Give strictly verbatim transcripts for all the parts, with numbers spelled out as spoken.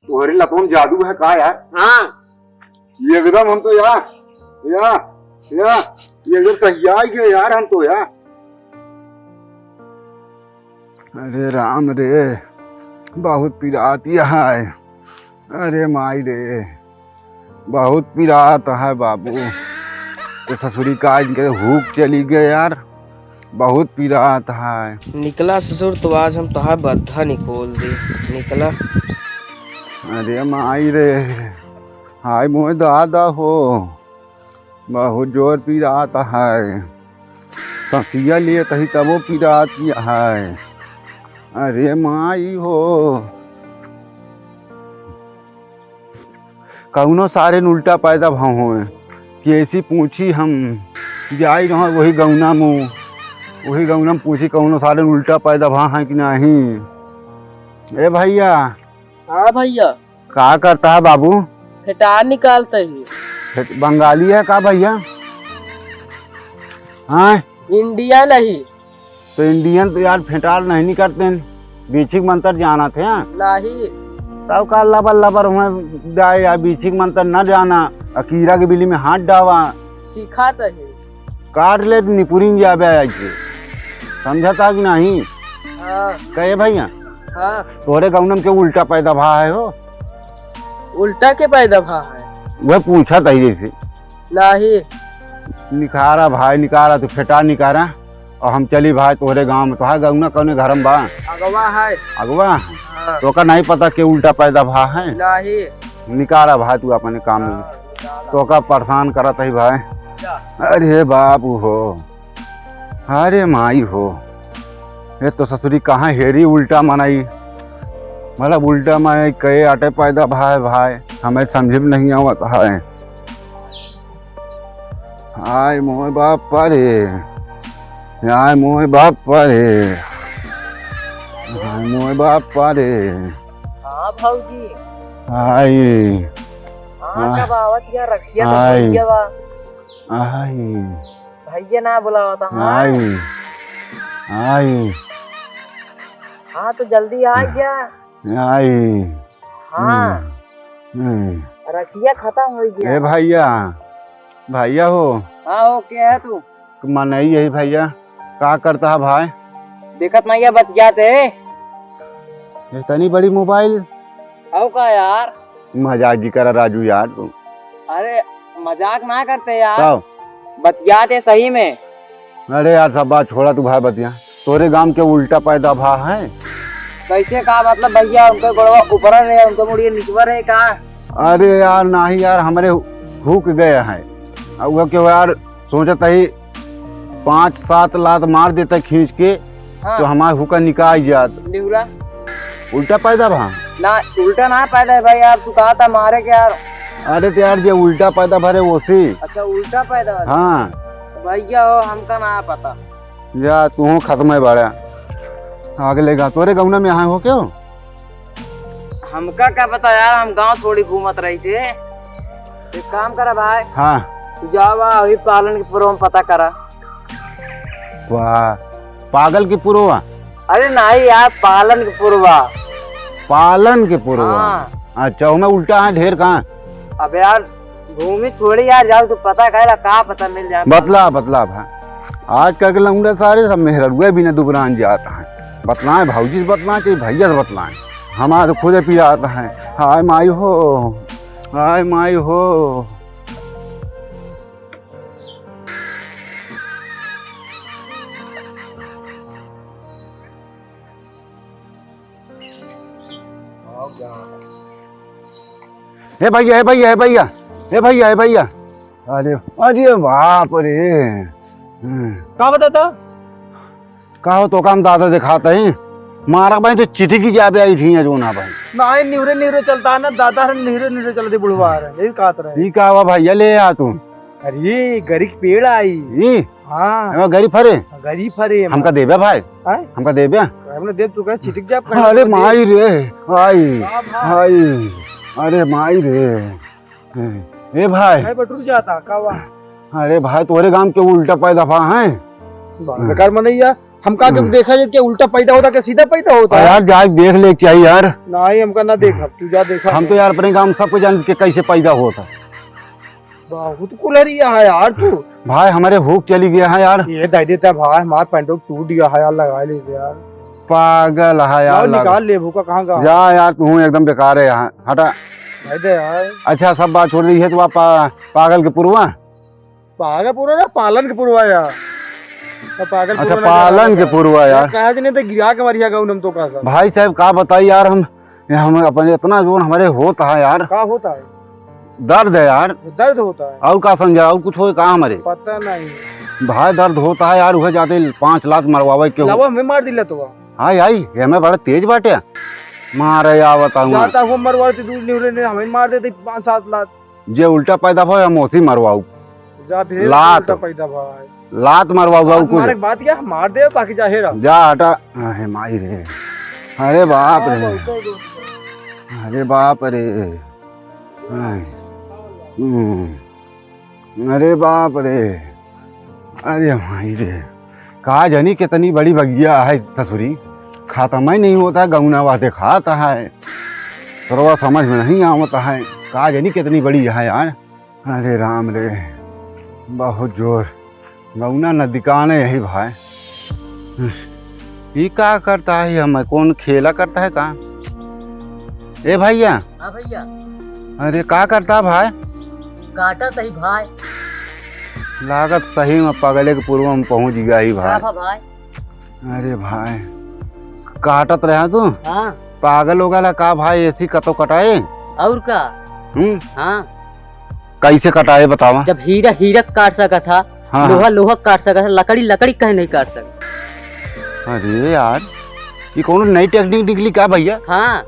तोहरे लतवन जादू है का यार? हाँ। एकदम हम तो यार, या, या, ये एकदम सहिया ही गए यार हम तो यार। अरे राम रे, बहुत पिरात यहाँ है। अरे माई रे, बहुत पिरात है बाबू। तो ससुरी का इनके हुक चली गए यार, बहुत पिरात है। निकला ससुर, तो आज हम तोहार बद्धा निकोल दे। निकला। अरे माई रे, हाय मोय दादा हो, बहुत जोर पिरात है। ससिया लिए तही तबो पिरात है। अरे माई हो, कउनो सारे न उल्टा पैदा भा होए कि ऐसी पूछी हम जाई रहा वही गौना में, वही गौना में पूछी कउनो सारे न उल्टा पैदा भा है कि नहीं। ए भैया। हाँ भैया। का करता है बाबू? फेटार निकालते ही। फेट-, बंगाली है का भैया? हाँ? इंडिया नहीं। तो इंडियन तो यार फेटार नहीं निकलते हैं। बीछी के मंतर जाना थे, हाँ? नहीं। तब का लबर लबर हुए जाए यार, बीछी के मंतर न जाना, आ कीरा के बिली में हाथ डावा। सीखा तो है। काट ले तो निपुरिन जाबे आज के। समझता कि नहीं? हाँ। कहे भैया? हाँ। तोहरे गौनम के उल्टा पैदा भा है हो। उल्टा के पैदा भा है? वह पूछा था ही जैसे। नहीं। निकारा भाई, निकारा, तू फेटा निकारा। और हम चली भाई तोहरे गाँव में। तोहार गौना कौने घर में बा? अगवा है। अगवा है? हाँ। तो का नहीं पता के उल्टा पैदा भा है? नहीं। निकारा भाई तू अपने काम में। हाँ, निकारा। तो का परेशान करत है भाई। जा। अरे बाबू हो, अरे माई हो, ये तो ससुरी कहाँ हेरी उल्टा मनई, मतलब उल्टा मनई कहे आटे पैदा भाई, भाई, हमें समझ में नहीं आवत है। हाय मोय बाप रे, हाय मोय बाप रे, हाय मोय बाप रे। हाँ भौजी। हाय। हाँ, हाँ। कब आवत या रखिया तो हाय। भैया बा। हाय। भैया ना बुलावत, हाँ। आई, आई। हाँ, तो जल्दी आ जा। आई। हाँ। हम्म, हम्म। रखिया खतम होइ गया। ए भैया, भैया हो। हाँ हो, के है तू? मनई यही भैया, का करता है भाई? देखत नहीं है, बच गया थे। इतनी बड़ी मोबाइल। आओ का यार? मजाक जी करा राजू यार तू। अरे मजाक ना करते यार। का? बतियाते सही में। अरे यार सब बात छोड़ा तू भाई बतिया। तोरे गांव के उल्टा पैदा भा है। कैसे का मतलब भैया, उनके गोड़वा ऊपर रहे, उनके मुड़िया निचवा रहे का? अरे यार नाही यार, हमरे हुक गए हैं। अब वो क्यों यार, सोचत ही पाँच सात लात मार देते खींच के, हाँ। तो हमार हुका निकाल जात। निहुरा। उल्टा पैदा भा? ना, उल्टा ना पैदा है भाई यार, तू कहा था मारे के यार। अरे तो यार, जे उल्टा पैदा भरे ओसी। अच्छा, उल्टा पैदा भरे? हाँ। भैया हो, हमका ना पता। जा, तू हो खत्म है बाड़ा। आगे लेगा, तोरे गौना में यहाँ हो क्यों? हमका का पता यार, हम गांव थोड़ी घूमत रही थे। एक काम करा भाई। हाँ। तू जावा, अभी पालन के पुरवा में पता करा। वाह, पागल के पुरवा? अरे नहीं यार, पालन के पुरवा। पालन के पुरवा? हाँ। अच्छा, ओमे उल्टा है ढेर कहाँ? अब यार, घूमी थोड़ी यार, जाओ तो पता करेला, का पता मिल जाए। बतला, बतला भा। आजकल के लौंडे सारे सब मेहररुए बिना दुबरान जात हैं। बतलाएं भौजी से बतलाएं कि भैया से बतलाएं? हमारा तो खुदे पिरात है। हाय माई हो, हाय माई हो। हे भैया, हे भैया, हे भैया, हे भैया, हे भैया। अरे, अरे बाप रे। हम्म। का बताता? का हो तो काम दादा दिखाता ही। मारा भाई तो चिटिकी जाबे आई थी जो ना भाई। नहीं, निहुरे निहुरे चलता है ना, दादा हर निहुरे निहुरे चलते बुढ़वा रहे, यही कहत रहे। ई का हुआ भैया, ले आ तू। अरे ये गरी के पेड़ आई। ई? हाँ। एमा गरी फरे? गरी फरे एमा। हमका देबे भाई? हैं? हमका देबे? हमने देब तू कहे छिटक जाब कहीं अरे पर दे। माई रे, आई, हाँ भाई। आई, अरे माई रे। ए भाई। भाई बटुर जाता, का हुआ? अरे भाई, तोरे गांव के उल्टा पैदा भा हैं। बा-, बेकार मनैया। हमका के हम्म। देखा जाए कि उल्टा पैदा होता कि सीधा पैदा होता हाँ है? यार, जाके देख ले, क्या यार? नहीं, हमका ना देखा, तू जा देखा हम ले। तो यार अपने गाँव में सबको जान के कैसे पैदा होता। बहुत कुलरिया है यार तू। भाई, हमारे हुक चली गया है यार। ये दे देता भाई, हमार पैंटो टूट गया है यार, लगा ले यार। पागल है यार, लाओ, लग- निकाल ले, भूखा कहाँ का? जा यार, तू एकदम बेकार है यहाँ, हटा। दे दे यार। अच्छा, सब बात छोड़ दी है, तो आप पा-, पागल के पुरवा? पागल पुरवा ना, पालन के पुरवा यार। तो पागल अच्छा, पुरवा ना, पालन के पुरवा यार। कहा जी नहीं तो गिरा के मारिया गाउन हम तो का सब। भाई साहब, का बताई यार, हम, हम अपने इतना जोन हमारे होता है यार। का होता है? दर्द है यार। दर्द होता है। और का समझा, और कुछ होए का हमरे? पता नहीं। भाई, दर्द होता है यार, उहे जाते पाँच लात मरवावे के हो। लावा, हमें मार दिला तो। हाँ, आई, ये हमें बड़ा तेज बाटे। मारे आवत हूँ। जाता हूँ मरवाते दूर नहीं रहे, हमें मार देते पाँच सात लात। जे उल्टा पैदा भा, हम ओसी मरवाऊ। जा फिर लात। उल्टा पैदा भा है। लात मरवाऊ, लात कुछ। मारे के बाद क्या? मार दे, बाकी जा हेरा। जा हटा। अरे माई रे। अरे बाप रे। अरे बाप रे। आय। हम्म। अरे बाप रे, अरे माई रे, का जानी कितनी बड़ी बगिया है ससुरी, खत्म ही नहीं होता, गौना वास्ते खाता है, सरवा समझ में नहीं आवता है, का जानी कितनी बड़ी है यार। अरे राम रे, बहुत जोर। गौना नदिकाने यही भाई। ई का करता है, हम कौन खेला करता है का? ए भैया। हाँ भैया। अरे का करता भाई? काटत ही भाई। लागत सही में पगले के पुरवा में पहुंच गया ही भाई। का भा भाई? अरे भाई, काटत रहा तू? हाँ। पागल हो गया का भाई, एसी कतो कटाए? और का? हम्म? हाँ। कैसे कटाए बतावा? जब हीरा हीरा के काट सकत हा, हाँ, लोहा हाँ। लोहा के काट सकत हा, लकड़ी लकड़ी कहे नहीं काट सकत। अरे यार, ये कौनो नई टेक्निक निकली का भैया? हाँ।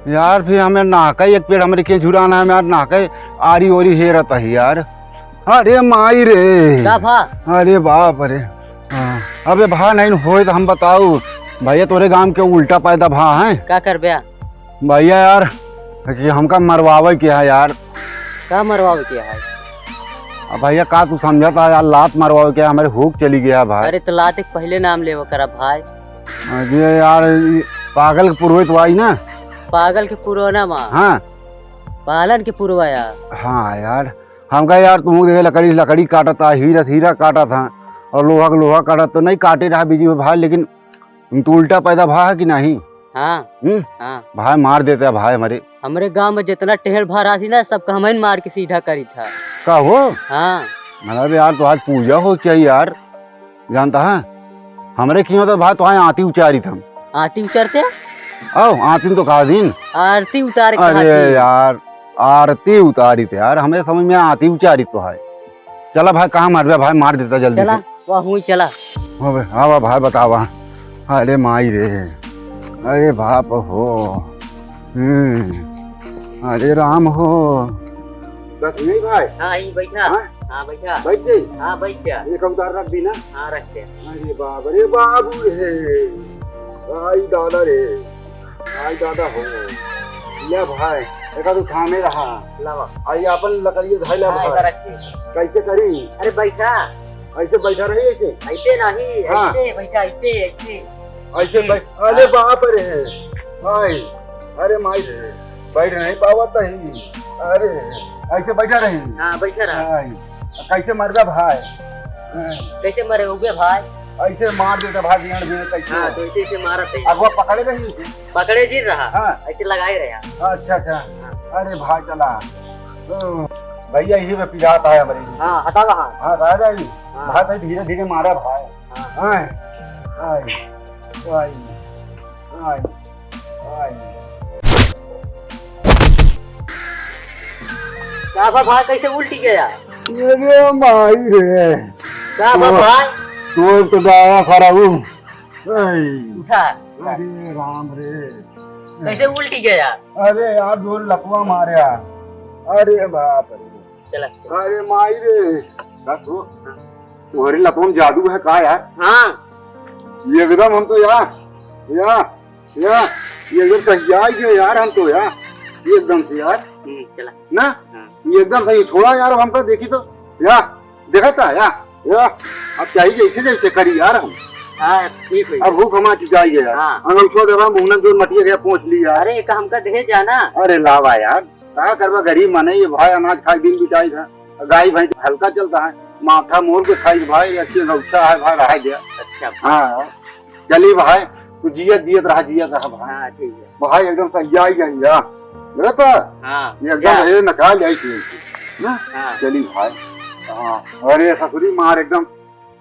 यार फिर हमें नाका एक पेड़ हमरे के झुराना है, यार नाका आरी ओरी हेरत है यार। अरे माई रे। का भा? अरे बाप रे। हाँ। अबे भा नहीं होए तो हम बताऊ, भैया तोरे गांव के उल्टा पैदा भा है। का करबे? भैया यार, कि हमका मरवावे के है यार। का मरवावे के है? अब भैया का तू समझता है यार, लात मरवावे के है, हमारे हुक चली गया भाई। अरे तो लात एक पहले नाम लेवा करा भाई। अरे यार, ई पागल के पुरवे तो आई ना। पागल के पुरवा ना माँ। हाँ। पालन के पुरवा यार। हाँ यार, हमका यार तुम देखे लकड़ी लकड़ी काटत था, हीरा हीरा काटत था और लोहा के लोहा काटत तो नहीं काटे रहा बीजी भाई, लेकिन हम तो उल्टा पैदा भा है कि नहीं? हाँ। हम्म? हाँ। भाई मार देते हैं भाई हमारे। हमरे गांव में जितना टेढ़ भा रहा थी ना, सबका हम ही मार के सीधा करी था। का हो? हाँ। मतलब यार, तो आज पूजा हो क्या यार? जानता है? हमरे कियों तो भाई तो आए आती उचारी था। आती उचरते? आओ, आती तो कहा दिन। आरती उतार के अरे कहा थी। यार, आरती उतारी थे यार, हमें समझ में आती उचारी तो है। चला भाई, कहाँ मारबे भाई, मार देता जल्दी चला, से। वहाँ हुई चला। हो बे, हाँ बा भाई, बतावा। अरे माई रे, अरे बाप हो। हम्म, अरे राम हो। बस यही भाई? हाँ, यही बैठा। हाँ? हाँ, बैठा। बैठ गई? हाँ, बैठ जा। एक उतार रख दी ना? हाँ, रख दे। अरे बाप रे, बाबू रे। आई दादा रे। आई दादा हो। ले भाई, एक आध उठाने रहा। लावा। आई अपन लकड़िए धइले हाँ, भाई। इधर रख दे। कैसे करी? अरे बैठा। ऐसे बैठा रही ऐसे? ऐसे नहीं, हाँ। ऐसे बैठा, ऐसे, ऐसे। ऐसे ऐसे। बैठ-, अरे हाँ। बाप रे। आई। अरे माई रे। बैठ नहीं पावत ही। अरे, ऐसे बैठा रही। हाँ, बैठा रहा। आई। कैसे मर गया भाई? कैसे मरे हुए भाई? ऐसे मार देता भाई, बिना, बिना कैसे? हाँ, तो ऐसे, ऐसे मारत है। अगवा पकड़े रही उसे? पकड़े जी रहा। हाँ। ऐसे लगाए रहे। अच्छा, अच्छा। हाँ। अरे भाई चला। तो भैया यही पे पिरात है हमारी। हाँ, हटा रहा। हाँ, रह रही। हाँ। भाई, भाई धीरे धीरे मारा भाई। हाँ। हाँ। आई, आई, आई। का बा भाई, कैसे उल्टी गया? अरे माई रे। का बा तो, भाई? तो, तो गावा खराबू। आई। उठा। अरे राम रे। कैसे उल्टी गया? अरे यार, जोर लकवा मारया। अरे बाप रे। चला, चला। अरे माई रे। का तो? तोहरे लकवा में जादू है का यार? हाँ। ये एकदम हम तो यार, या, या, ये एकदम सहिया गए यार हम तो यार, ये एकदम से यार। हम्म, चला। ना? हाँ। ये एकदम सही, छोड़ा यार, अब हमका देखी तो, या, देखा था, या, या, अब चाहिए जैसे जैसे करी यार हम। हाँ, ठीक है। अब भूख हमार चुकाई गया। हाँ। अंगौछवा देवा, मुहनन जोन मटिया गया, पहुँच लिया। अरे, एक हमका दे जाना। अरे लावा यार, का करबा, गरीब माने ये भाई, अनाज खाए दिन बिताई था। गाय भैंस हल्का चलता है, माथा मोर के खाई भाई, अच्छे गौसा है भाई, रहा गया। अच्छा। हाँ, चली भाई, तू जियत जियत रहा, जियत रहा भाई। हाँ, ठीक है। भाई एकदम सही आई गई है, गलत है? हाँ, ये एकदम जा। ये नकाल आई थी, ना? हाँ। चली भाई। हाँ, अरे ससुरी मार एकदम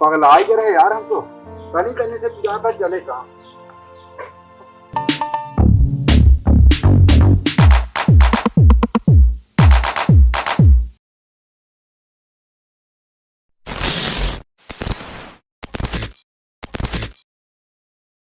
पगलाई के रहे यार हम तो। तनी तनी से जाता चले काम।